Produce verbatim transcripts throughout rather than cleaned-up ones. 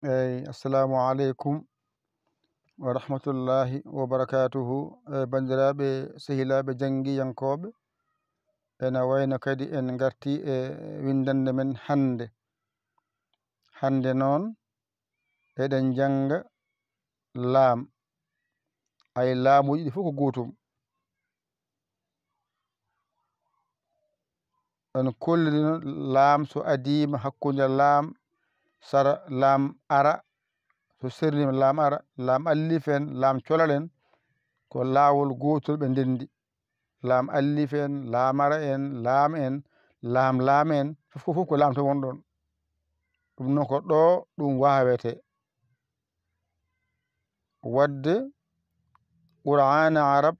Eyi, assalamu aleykum wa rahmatullahi wa barakatuhu. E, banndiraaɓe, sehilaaɓe janngiyankooɓe, ena wayno kadi en ngarti e winndannde men hannde. Hannde noon, eɗen njannga laam. Ay, laamuuji ɗi fof ko gootum. En kollirino laam so adiima hakkunde laam sara, laam ara, so serniima laam ara, laam allif en, laam colal en, ko laawol gootol ɓe ndenndi. Laam allif en, laam ara en, laam en, laam laam en, fof ko, fof ko laam to won ɗon. Ɗum noon ko ɗo ɗum waawetee. Waɗde Qur'aana Arab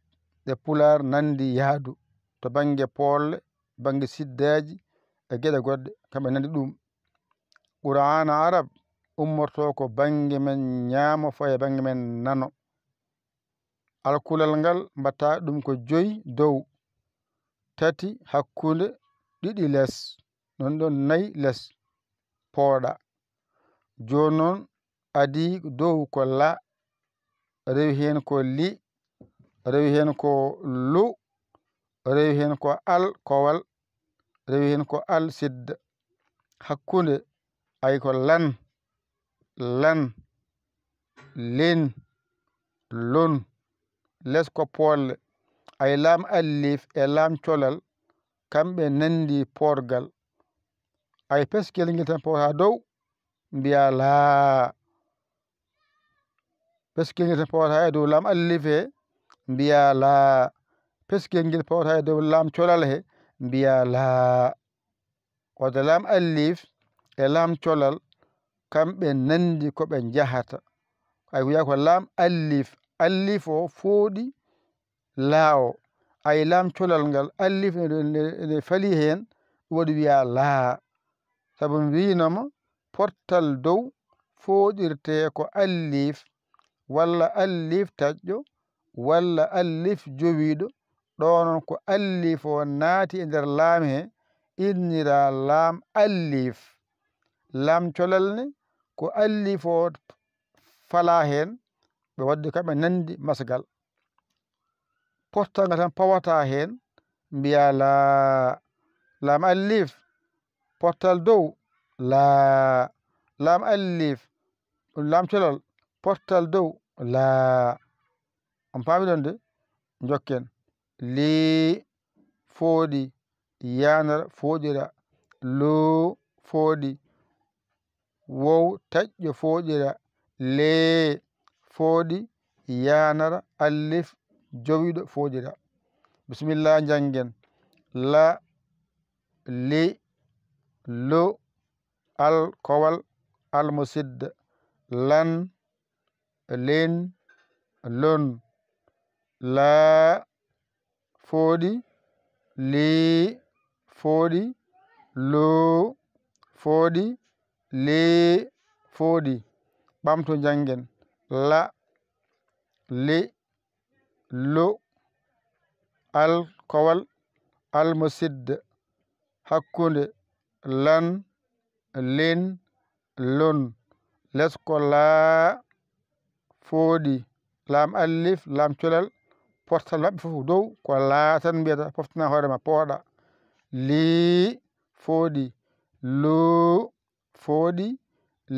e Pulaar nanndi yahdu to bannge poolle, bannge siddaaji e geɗe goɗɗe, kamɓe nanndi ɗum. Qur'aana Arab ummortoo ko bannge men ñaamo, fawa e bannge men nano. Alkulal ngal mbaɗta ɗum ko joyi dow, tati hakkunde, ɗiɗi les, noon ɗon nayi les, pooɗa. Jooni noon, adii dow ko la, rewi heen ko li, rewi heen ko lu, rewi heen ko al kowal, rewi heen ko al sidda. Hakkunde, ay ko lan, lan, lin, lun. Les ko poolle. Ay laam allif e laam colal, kamɓe nanndi poorgal. Ay peskel ngel tan pootaa dow, mbiyaa laa. Peskel ngel tan pootaa e dow laam allif he, mbiyaa laa. Peskel ngel pootaa e dow laam colal he, mbiyaa laa. Wadde laam allif e laam colal, kamɓe nanndi ko ɓe njahata. Ay, wiyaa ko laam allif, allif o fooɗi laa o. Ay, laam colal ngal, allif ne, ne, ne falii heen, ɗum waɗi wiyaa laa. Sabu mi wiino ma, pottal dow fooɗirtee ko allif, walla allif taƴƴo, walla allif jowiiɗo, ɗo noon ko allif o naati e nder laam he, inniraa laam allif. Laam colal ne, ko allif o falaa heen, ɓe waɗde kamɓe nanndi masgal. Pottal ngal tan pawataa heen, mbiyaa laa. Laam allif, pottal dow, laa. Laam allif, laam colal, pottal dow, laa. On paami ɗon de? Njokken. Lii, fooɗi, yaanara, fooɗira. Luu, fooɗi, wow taƴƴo fooɗira, lee fooɗi yaanara, allif jowiiɗo fooɗira. Bisimilla, njanngen. La, li, lu, al kowal, al mo sidda, lan, lin, lun, laa, fooɗi, lii, fooɗi, luu, fooɗi, lii, fooɗi. Ɓamtu, njanngen. La, li, lu, al kowal, al mo sidda, hakkunde, lan, lin, lun. Les ko laa, fooɗi, laam allif, laam colal, pottal maɓɓe fof dow ko laa tan mbiyata, poftanaa hoore ma, pooɗa. Lii, fooɗi, luu, fooɗi,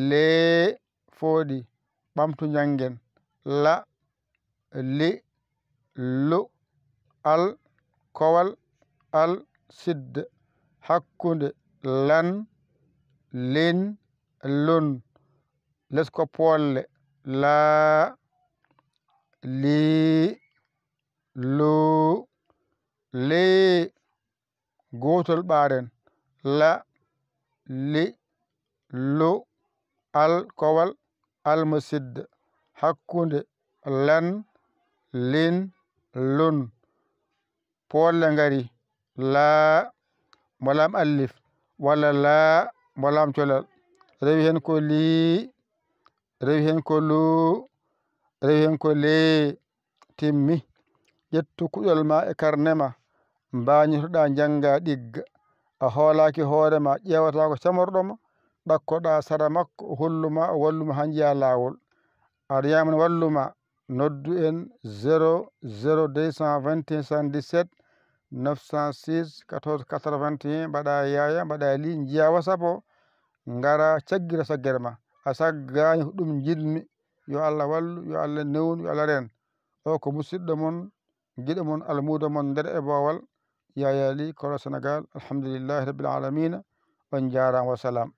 lee, fooɗi. Ɓamtu, njanngen. La, li, lu, al kowal, al sidda, hakkunde, lan, lin, lun. Les ko poolle. Laa, lii, luu, lee. Gootol ɓaaren. La, li, lu, al kowal, al mo sidda, hakkunde, lan, lin, lun. Poolle ngari. Laa, mo laam allif, walla laa, mo laam colal. Rewi heen ko lii, rewi heen ko luu, rewi heen ko lee. Timmi. Ƴettu kuɗol ma e karne ma, mbaañotoɗaa, njanngaa, ɗigga. A hoolaaki hoore ma, ƴeewataa ko camorɗo ma, ɗakkoɗaa sara makko, o holluma, o walluma haa njiyaa laawol. Aɗa yamani walluma, noddu en zéro zéro deux cent vingt et un soixante-dix-sept neuf cent six quatorze quatre-vingt-un, mbaɗa yaaya, mbaɗa li, njiyaa WhatsApp o, ngara caggira saggere ma. A saggaani ko ɗum njiɗmi. Yo Allah wallu, yo Allah newnu, yo Allah reen. O ko musidɗo mon, giɗo mon, almuudo mon nder e boowal, Yaya Ly, Koro Senegal. Alhamdulillahi Rabbil Alamina. On njaaraama, wa salaam.